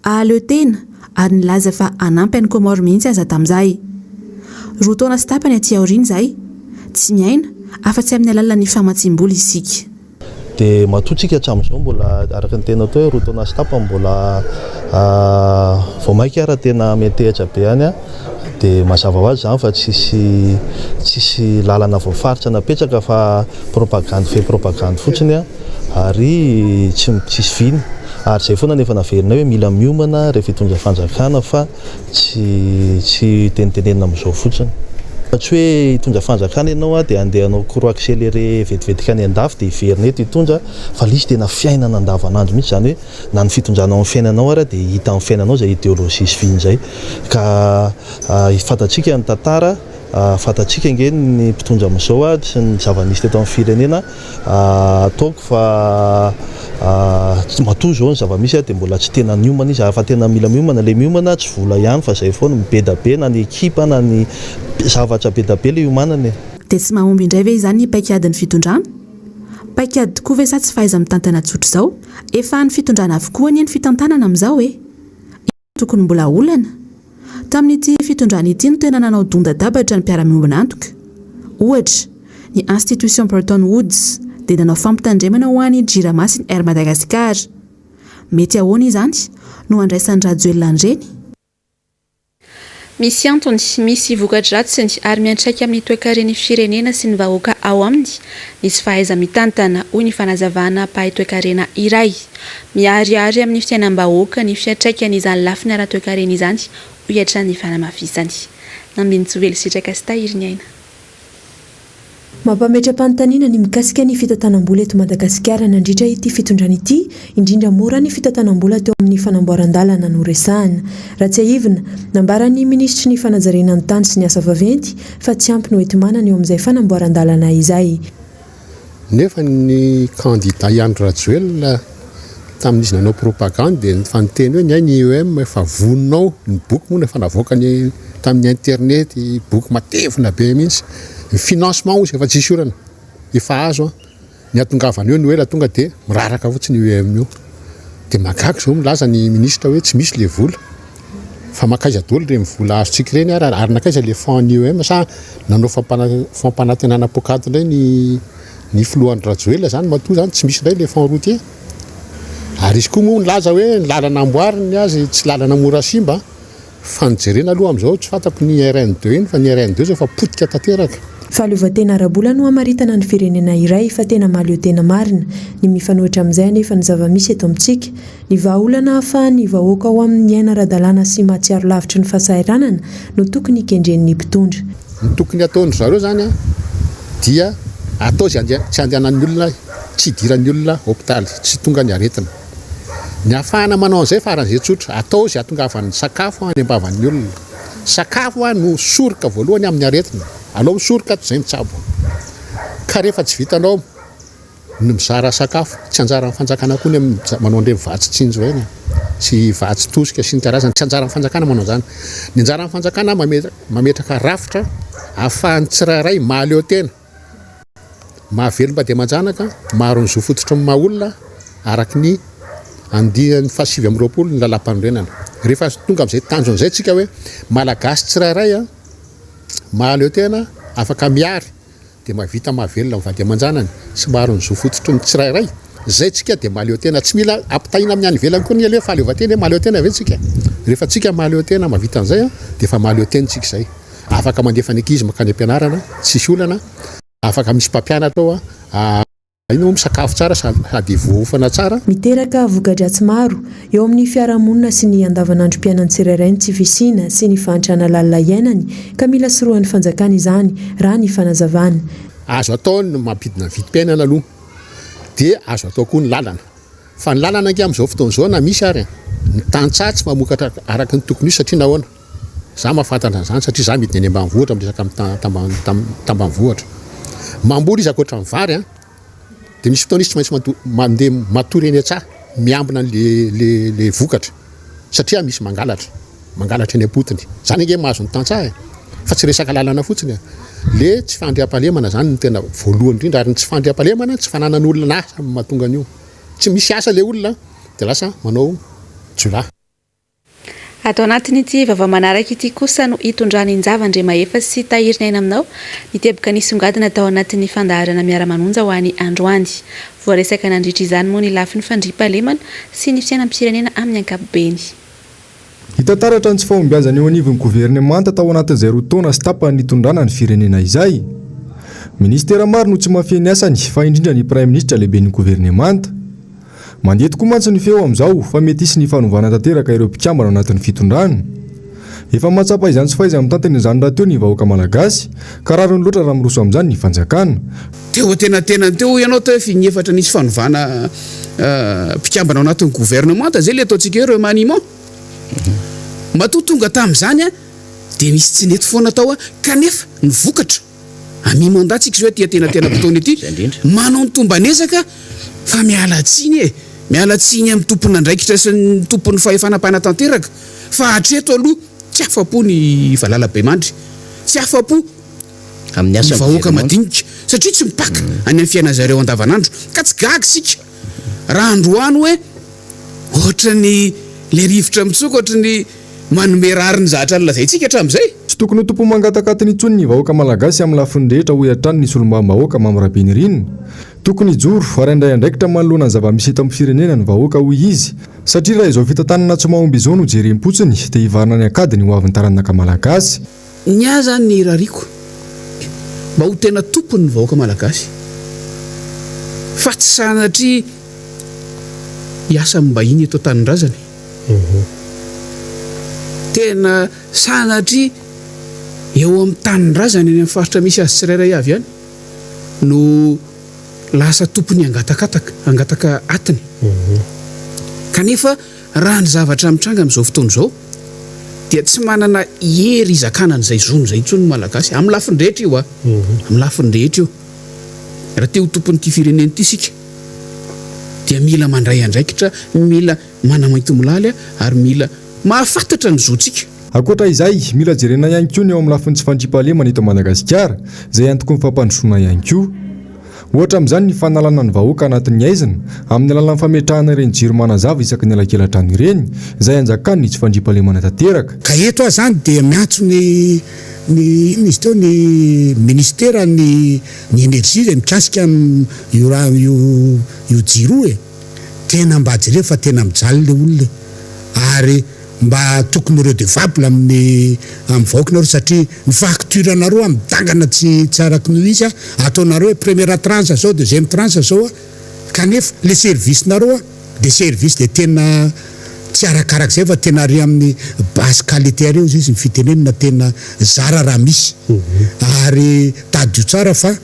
Hahaleo tena ary nilaza fa hanampy an'i Comores mihitsy aza tamin'izay. Roa taona sy tapany aty aoriana izay, tsy miaina afa-tsy amin'ny alalan'ny famatsiam-bola isika. Dia matoa tsika hatramin'izao mbola araka ny tena atao hoe roa taona sy tapany mbola vao mainka ara tena miantehitra be any dia mazava ho azy izany fa tsisy tsisy lalana voafaritra napetraka fa propagandy fe propagandy fotsiny ary tsy tsisy vina ary izay foana no efa naverinay hoe mila miomana rehefa hitondra fanjakana fa Tsy tsy tenitenenina amin'izao fotsiny. Fa tsy hoe hitondra fanjakana ianao dia handeha hanao cours accéléré vetivetika any andafy dia hiverina eto hitondra fa ilay izy tena fiainana andavanandro mihitsy izany hoe na ny fitondranao amin'ny fiainanao ara dia hita amin'ny fiainanao izay idéologie sy vina izay. Ka fantatsika ny tantara, fantatsika ange ny mpitondra amin'izao sy ny zava-nisy teto amin'ny firenena. Ataoko fa matoa izao ny zava-misy dia mbola tsy tena niomana izy ary fa tena mila miomana, ilay miomana tsy vola ihany fa izay foana, be da be na ny ekipa na ny zavatra be da be ilay iomanana e. Dia tsy mahomby indray ve izany ny paikadin'ny fitondrana? Paikady tokoa ve sa tsy fahaiza-mitantana tsotra izao? Efa an'ny fitondrana avokoa anie ny fitantanana amin'izao e! Inona no tokony mbola olana? Tamin'ity fitondrana ity no tena nanao donda-dabatra ny mpiara-miombon'antoka. Ohatra, ny Institution Bretton Woods dia nanao fampitandremana ho an'ny Jirama sy ny Air Madagascar. Mety ahoana izany no handraisan-dRajoelina an'ireny? Misy antony, misy voka-dratsiny ary miantraika amin'ny toekaren'ny firenena sy ny vahoaka ao aminy ny tsy fahaiza-mitantana, hoy ny fanazavana mpahay toekarena iray. Miharihary amin'ny fiainam-bahoaka ny fiantraikan'izany lafiny ara-toekarena izany, hoy hatrany ny fanamafisany. Nambinintsoa Velositraka sy Tahiriniaina. Mampametra-panontaniana ny mikasika ny fitantanam-bola eto Madagasikara nandritra ity fitondrana ity, indrindra moa raha ny fitantanam-bola teo amin'ny fanamboaran-dalana no resahana. Raha tsiahivina, nambaran'ny minisitry ny fanajariana ny tany sy ny asa vaventy fa tsy ampy ny hoenti-manana eo amin'izay fanamboaran-dalana izay. Nefa ny kandida i Andry Rajoelina tamin'izy nanao propagande dia efa niteny hoe ny ahy ny IEM efa vonona ao, ny boky moa efa navoakany tamin'ny internet, boky matevina be mihitsy, ny financement hozy efa tsisy olana, efa azo an, ny hatongavana eo no ela tonga dia miraraka fotsiny io IEM io. Dia mahagaga izao milaza ny ministra hoe tsy misy le vola. Fa mankaiza daholo ireny vola azontsika ireny ary ary nankaiza le fonds ny IEM sa nanao fampanantenana poakaty indray ny ny filoha Andry Rajoelina zany matoa zany tsy misy indray le fonds routier. Ary izy koa moa nilaza hoe ny lalana amboariny ny azy tsy lalana mora simba fa ny jerena aloha amin'izao tsy fantako ny RN deux iny fa ny RN deux zao efa potika tanteraka. Fahaleovantena ara-bola no hamaritana ny firenena iray fa tena mahaleo tena marina. Ny mifanohitra amin'izay anefa ny zava-misy eto amintsika. Ny vahaolana ahafahan'ny vahoaka ao aminy miaina ara-dalàna sy mahatsiaro lavitry ny fahasahiranana no tokony hikendren'ny mpitondra. Ny tokony hataon-dry zareo izany dia atao izay tsy handehanan'ny olona, tsy hidiran'ny olona hopitaly, tsy tonga ny aretina. Ny ahafahana manao an'izay faran'izay tsotra, atao izay hahatongavan'ny sakafo any am-bavan'ny olona. Sakafo no soroka voalohany amin'ny aretina, aleo misoroka toy izay mitsabo. Ka rehefa tsy vitanao Ny mizara sakafo, tsy anjaran'ny fanjakana koa ny manao an'ireny vatsy tsinjo ireny sy vatsy tosika sy ny karazany, tsy anjaran'ny fanjakana manao an'izany. Ny anjaran'ny fanjakana mametraka rafitra ahafahan'ny tsirairay mahaleo tena, mahavelom-bady aman-janaka, maharo ny zo fototry ny maha olona araka ny andiany faha 29 ny lalàmpanorenana. Rehefa tonga amin'izay tanjona izay tsika hoe Malagasy tsirairay mahaleo tena, afaka mihary, dia mahavita mahavelona ny vady aman-janany sy maharo ny zo fototry ny tsirairay, izay tsika dia mahaleo tena, tsy mila ampitahiana amin'ny any ivelany koa ny hoe fahaleovantena hoe mahaleo tena ve tsika? Rehefa tsika mahaleo tena mahavita an'izay dia efa mahaleo tena tsika izay, afaka mandefa ny ankizy mankany am-pianarana tsisy olana, afaka misy mpampianatra ao, Iny moa misakafo tsara sady voaofana tsara. Miteraka voka-dratsy maro eo amin'ny fiarahamonina sy ny andavanandrom-piainan'ny tsirairay ny tsy fisiana sy ny fahantrana lalina iainany ka mila sorohan'ny fanjakana izany, raha ny fanazavana. Azo atao ny mampidina ny vidim-piainana aloha dia azo atao koa ny lalana. Fa ny lalana ange amin'izao fotoana izao na misy ary ny tantsaha tsy mamokatra araka ny tokony ho izy satria nahoana? Za mahafantatra an'izany satria za midina eny ambanivohitra miresaka amin'ny tambanivohitra. Mamboly izy ankoatra ny vary an, dia misy fotoana izy tsy maintsy mandeha matory eny an-tsaha miambina an'le le le vokatra satria misy mangalatra, mangalatra eny am-potony. Zany ange mahazo ny tantsaha e, fa tsy resaka lalana fotsiny e. Le tsy fandriampahalemana zany no tena voalohany indrindra ary ny tsy fandriampahalemana tsy fananan'olona asa no mahatonga an'io. Tsy misy asa le olona dia lasa manao jiolahy. Ato anatin'ity vaovao manaraka ity kosa no hitondran'i Njava Andriamahefa sy Tahiriniaina aminao ny teboka nisongadina tao anatin'ny fandaharana Miara-manonja ho an'ny androany. Voaresaka nandritra izany moa ny lafiny fandriampahalemana sy ny fiainam-pirenena amin'ny ankapobeny. Hita taratra ny tsy fahombiazana eo anivon'ny governemanta tao anatin'izay roa taona sy tapany nitondrana ny firenena izay. Minisitera maro no tsy mahafehy ny asany fa indrindra ny praiminisitra lehiben'ny governemanta. Mandeha tokoa mantsy ny feo amin'izao fa mety hisy ny fanovana tanteraka ireo mpikambana ao anatin'ny fitondrana. Efa mahatsapa izany tsy fahaiza-mitantana izany rahateo ny vahoaka malagasy ka rariny loatra raha miroso amin'izany ny fanjakana. Teo antenatenany teo hoy ianao teo efa in'efatra nisy fanovana mpikambana ao anatin'ny gouvernemanta zay le ataontsika hoe remaniement. Matoa tonga tamin'izany dia nisy tsy nety foana tao kanefa ny vokatra À mi mandat tsika izao aty antenatenam-potoana ity, manao ny tomban'ezaka fa miala tsiny e! Miala tsiny amin'ny tompon'andraikitra sy ny tompon'ny fahefana mpanatanteraka fa hatreto aloha tsy afa-po ny valalabemandry, tsy afa-po ny vahoaka madinika. Satria tsy mipaka any amin'ny fiainan'zareo andavanandro. Ka tsy gaga isika raha androany hoe ohatran'ny le rivotra mitsoka ohatran'ny manome rariny zatra nolazaintsika hatramin'izay. Tsy tokony ho tompo-mangataka atiny intsony ny vahoaka malagasy amin'ny lafiny rehetra hoy hatrany ny solombavambahoaka Mamy Rabenirina. Tokony hijoro ary handray andraikitra manoloana ny zava-misy eto amin'ny firenena ny vahoaka hoy izy satria raha izao fitantanana tsy mahomby izao no jerem-potsiny dia hivarina any an-kady ny hoavin'ny taranaka malagasy. Ny ahy zany ny irariako mba ho tena tompony ny vahoaka malagasy fa tsy sanatria hiasa amim-bahiny eto an-tanindrazana e. Tena sanatria eo amin'ny tanindrazany any amin'ny faritra misy azy tsirairay avy any no lasa tompony hangatakataka, hangataka atiny. Kanefa Raha ny zavatra mitranga amin'izao fotoana izao dia tsy manana hery hizakana an'izay zony izay intsony ny Malagasy, amin'ny lafiny rehetra io a! Amin'ny lafiny rehetra io. Raha te ho tompon'ity firenena ity isika dia mila mandray andraikitra, mila manamaintimolaly ary mila mahafantatra ny zontsika. Ankoatra izay, mila jerena ihany koa ny eo amin'ny lafiny tsy fandriampahalemana eto Madagasikara, izay antoky ny fampandrosoana ihany koa. Ohatra amin'izany ny fanalana ny vahoaka anatin'ny haizina, amin'ny alalan'ny fametrahana ireny jiro manazava isaky ny elakela-trano ireny, izay anjakan'ny tsy fandriampahalemana tanteraka. Ka eto aho izany dia miantso ny ny inona izy teo ny ministera ny ny energie izay mikasika io raha io io jiro io e! Tena mba jereo fa tena mijaly le olona e! Ary Mba tokony redevable amin'ny amin'ny vahoaka nareo satria ny facture nareo a midangana tsy tsy araky ny ho izy a, ataonareo hoe première tranche zao deuxième tranche zao a, kanefa le service nareo a de service de tena tsy arakarak'izay fa tena ary amin'ny basse qualité ary ozy izy ny fitenenana tena zara raha misy ary tadidio tsara fa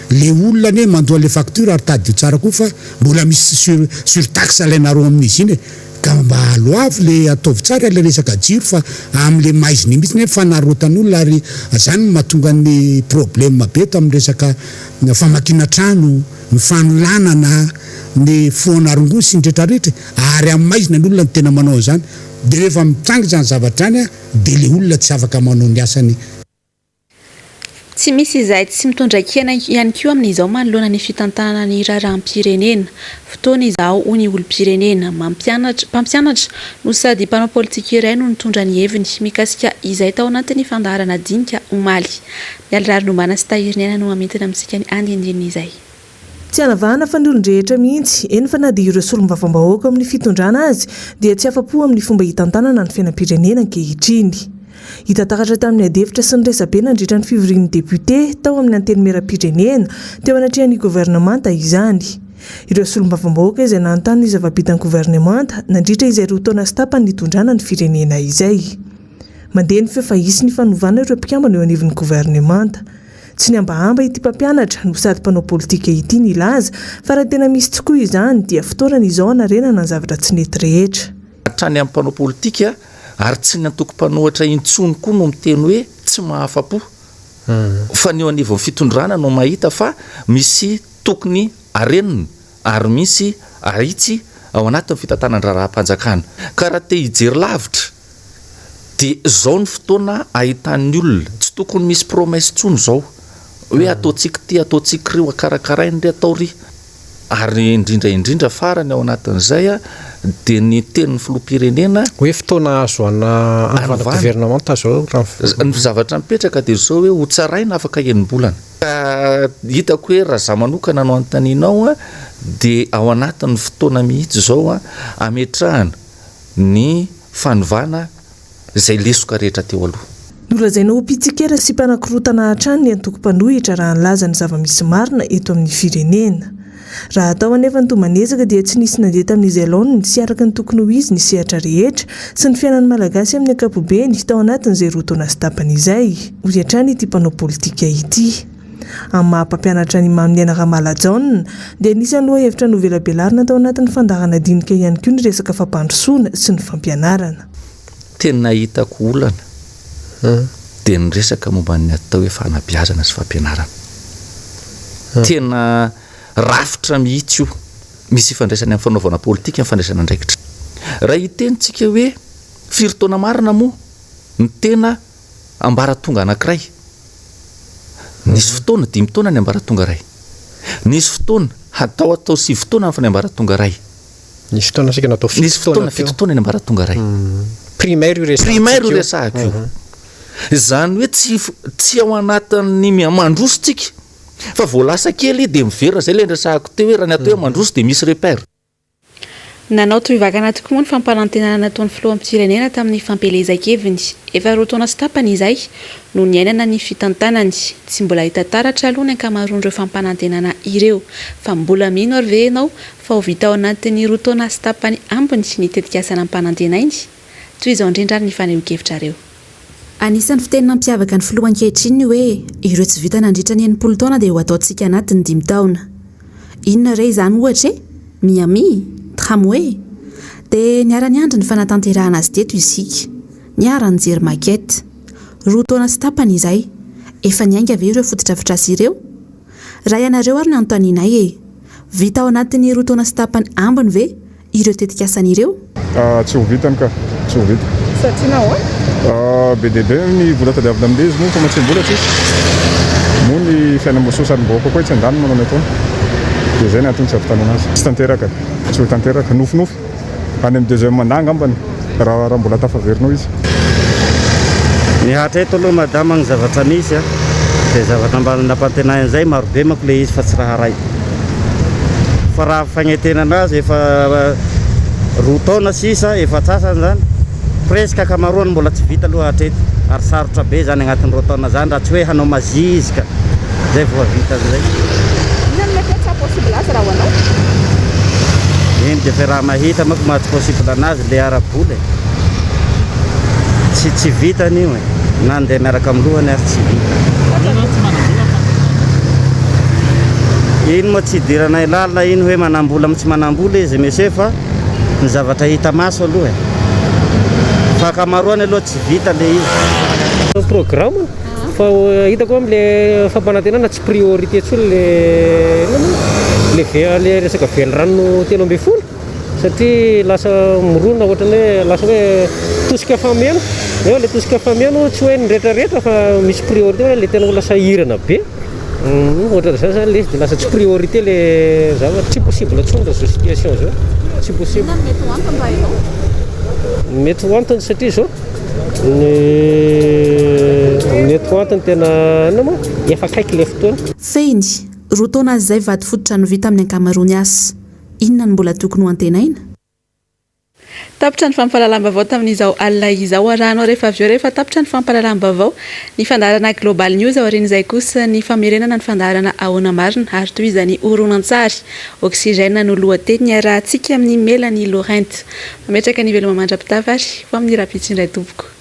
Le olona anie mandoa le facture ary tadidio tsara koa fa mbola misy sur surtaxe alainareo amin'izy iny e! Ka mba aloavy le ataovy tsara le resaka jiro fa amle maizina iny mihitsy anie fanarotan'olona ary zany no mahatonga ny problème be eto amin'ny resaka famakiana trano, ny fanolanana, ny fohana rongony sy ny retraretra e! Ary amin'ny maizina ny olona no tena manao an'izany de rehefa mitranga izany zavatra izany de le olona tsy afaka manao ny asany. Tsy misy izay tsy mitondra kiana ihany koa amin'izao manoloana ny fitantanana ny raharaham-pirenena. Fotoana izao, hoy ny olom-pirenena. Mampianatra, mpampianatra no sady mpanao politika iray no nitondra ny heviny mikasika izay tao anatin'ny fandaharana dinika omaly. Mialy Raharinombana sy Tahiriniaina no hamintina amintsika ny andinindin'izay. Tsy hanavahana fa ny olon-drehetra mihitsy, eny fa na dia ireo solombavambahoaka ao amin'ny fitondrana azy dia tsy afa-po amin'ny fomba hitantanana ny fiainam-pirenena ankehitriny. Hita taratra tamin'ny adihevitra sy ny resabe nandritra ny fivorian'ny depiote tao amin'ny Antenimierampirenena teo anatrehan'ny governemanta izany. Ireo solombavambahoaka izay nanontany ny zava-bitan'ny governemanta nandritra izay roa taona sy tapany nitondrana ny firenena izay. Mandeha ny feo fa hisy ny fanovana ireo mpikambana eo anivon'ny governemanta. Tsy nihambahamba ity mpampianatra no sady mpanao politika ity nilaza fa raha tena misy tokoa izany dia fotoanany izao hanarenana ny zavatra tsy nety rehetra. Hatrany amin'ny mpanao politika ary tsy ny antoko mpanohitra intsony koa no miteny hoe tsy mahafa-po fa ny eo anivon'ny fitondrana no mahita fa misy tokony harenina ary misy ahitsy ao anatin'ny fitantanan-draharaham-panjakana. Ka raha te hijery lavitra dia izao ny fotoana ahitan'ny olona, tsy tokony misy promesse intsony izao hoe ataontsika ity, ataontsika iry, karakaraina ry, atao ry. Ary indrindra indrindra farany ao anatin'izay dia ny tenin'ny filoham-pirenena. Hoe fotoana ahazoana hanovana governemanta izao raha ny. Ny zavatra mipetraka dia izao hoe hotsaraina afaka enim-bolana. Ka hitako hoe raha za manokana no anontanianao dia ao anatin'ny fotoana mihitsy izao hametrahana ny fanovana izay lesoka rehetra teo aloha. Nolazaina ho mpitsikera sy mpanakorontana hatrany ny antoko mpanohitra raha nilaza ny zava-misy marina eto amin'ny firenena. Raha atao anefa ny tomban'ezaka dia tsy nisy nandeha tamin'izay laoniny sy araka ny tokony ho izy ny sehatra rehetra sy ny fiainan'ny Malagasy amin'ny ankapobeny tao anatin'izay roa taona sy tapany izay, hoy hatrany ity mpanao politika ity. Amin'ny maha mpampianatra an'i Maminiaina Ramalajaona dia anisan'ny lohahevitra novelabelarina tao anatin'ny fandaharana dinika ihany koa ny resaka fampandrosoana sy ny fampianarana. Tena hitako olana dia ny resaka momba ny atao hoe fanabeazana sy fampianarana. Tena rafitra mihitsy io. Misy ifandraisany amin'ny fanaovana politika ny fandraisana andraikitra. Raha hiteny tsika hoe firy taona marina moa ny tena ambaratonga anankiray? Nisy fotoana dimy taona ny ambaratonga iray. Nisy fotoana hatao atao sivy taona ny ambaratonga iray. Nisy fotoana saika natao fito Nisy fotoana fito taona ny ambaratonga iray. Primaire io resahantsika io. Primaire io resahako io. Izany hoe tsy tsy ao anatin'ny miha-mandroso tsika fa vao lasa kely dia miverina, izay ilay niresahako teo hoe raha ny atao hoe mandroso dia misy repère. Nanao tohivakana tokoa moa ny fampanantenana nataon'ny filoham-pirenena tamin'ny fampielezan-keviny. Efa roa taona sy tapany izay no niainana ny fitantanany. Tsy mbola hita taratra aloha ny ankamaroan'ireo fampanantenana ireo. Fa mbola mino ary ve ianao fa ho vita ao anatin'ny roa taona sy tapany ambiny ny tetikasa nampanantenainy? Toy izao indrindra ary ny fanehoan-kevitrareo. Anisan'ny fiteny nampiavaka ny filoha ankehitriny ny hoe ireo tsy vita nandritra ny 60 taona dia ho ataontsika anatin'ny dimy taona. Inona re izany ohatra e? Miami? Tramway? Dia niara-niandry ny fanatanterahana azy teto isika. Niara-nijery maquette. Roa taona sy tapany izay. Efa niainga ve ireo fotodrafitrasa ireo? Raha ianareo ary no anontanianay e! Vita ao anatin'ny roa taona sy tapany ambiny ve ireo tetikasany ireo? Tsy ho vitany ka, tsy ho vita. Satria nahoana? Be dia be ny vola tadiavina amin'ilay izy moa famatsiam-bola tsisy. Moa ny fiainam-boasosarim-bahoaka koa etsy andaniny manao ny ataony. Dia izay ny antony tsy hahavitana anazy. Tsy tanteraka, tsy ho tanteraka. Nofinofy. Any amin'ny deuxième mandat angambany raha raha mbola tafaverina ao izy. Ny hatreto aloha madama ny zavatra misy a, dia zavatra mba nampantenainy zay marobe manko le izy fa tsy raha ray. Fa raha fagnetena anazy efa roa taona sisa efa atsasany zany, presque ankamaroany mbola tsy vita aloha hatreto ary sarotra be zany agnatin'ny roa taona zany raha tsy hoe hanao magie izy ka zay vao hahavita an'izay. Inona no mety hoe tsy haha-possible azy raha ho anao? Eny dia efa raha mahita manko maha tsy possible anazy le ara-bola e. Tsy tsy vitany io e. Na andeha miaraka amin'ny lohany ary tsy vita. Iny moa tsy idiranay lalina iny hoe manambola amin'ny tsy manambola izy monsieur fa ny zavatra hita maso aloha e. Fa ankamaroany aloha tsy vita le izy. Programme fa hitako amle fampanantenana tsy priorité intsony le inona moa le ve le resaka velirano 13 satria lasa mirona ohatran'ny hoe lasa hoe tosika fameno nefa le tosika fameno tsy hoe ny retraretra fa misy priorité hoe le tena olona sahirana be ohatran'izany zany le izy de lasa tsy priorité le zavatra tsy possible intsony raha zao situation zao tsy possible. Inona no mety ho antony raha ianao? Mety ho antony satria zao Ny mety ho antony tena inona moa? Efa akaiky ilay fotoana. Fehiny, roa taona azy izay vady fototra no vita amin'ny ankamaroany asa. Inona no mbola tokony ho antenaina? Tapitra ny fampahalalam-baovao tamin'izao alina izao. Arahanao rehefa avy eo rehefa tapitra ny fampahalalam-baovao ny fandaharana Global News. Aorian'izay kosa ny famerenana ny fandaharana Ahoana Marina ary tohizan'ny horonantsary Oxygène no lohateny niarahantsika amin'i Mélanie Laurent. Mametraka ny veloma mandra-pitava ary ho amin'ny rahampitso indray tompoko.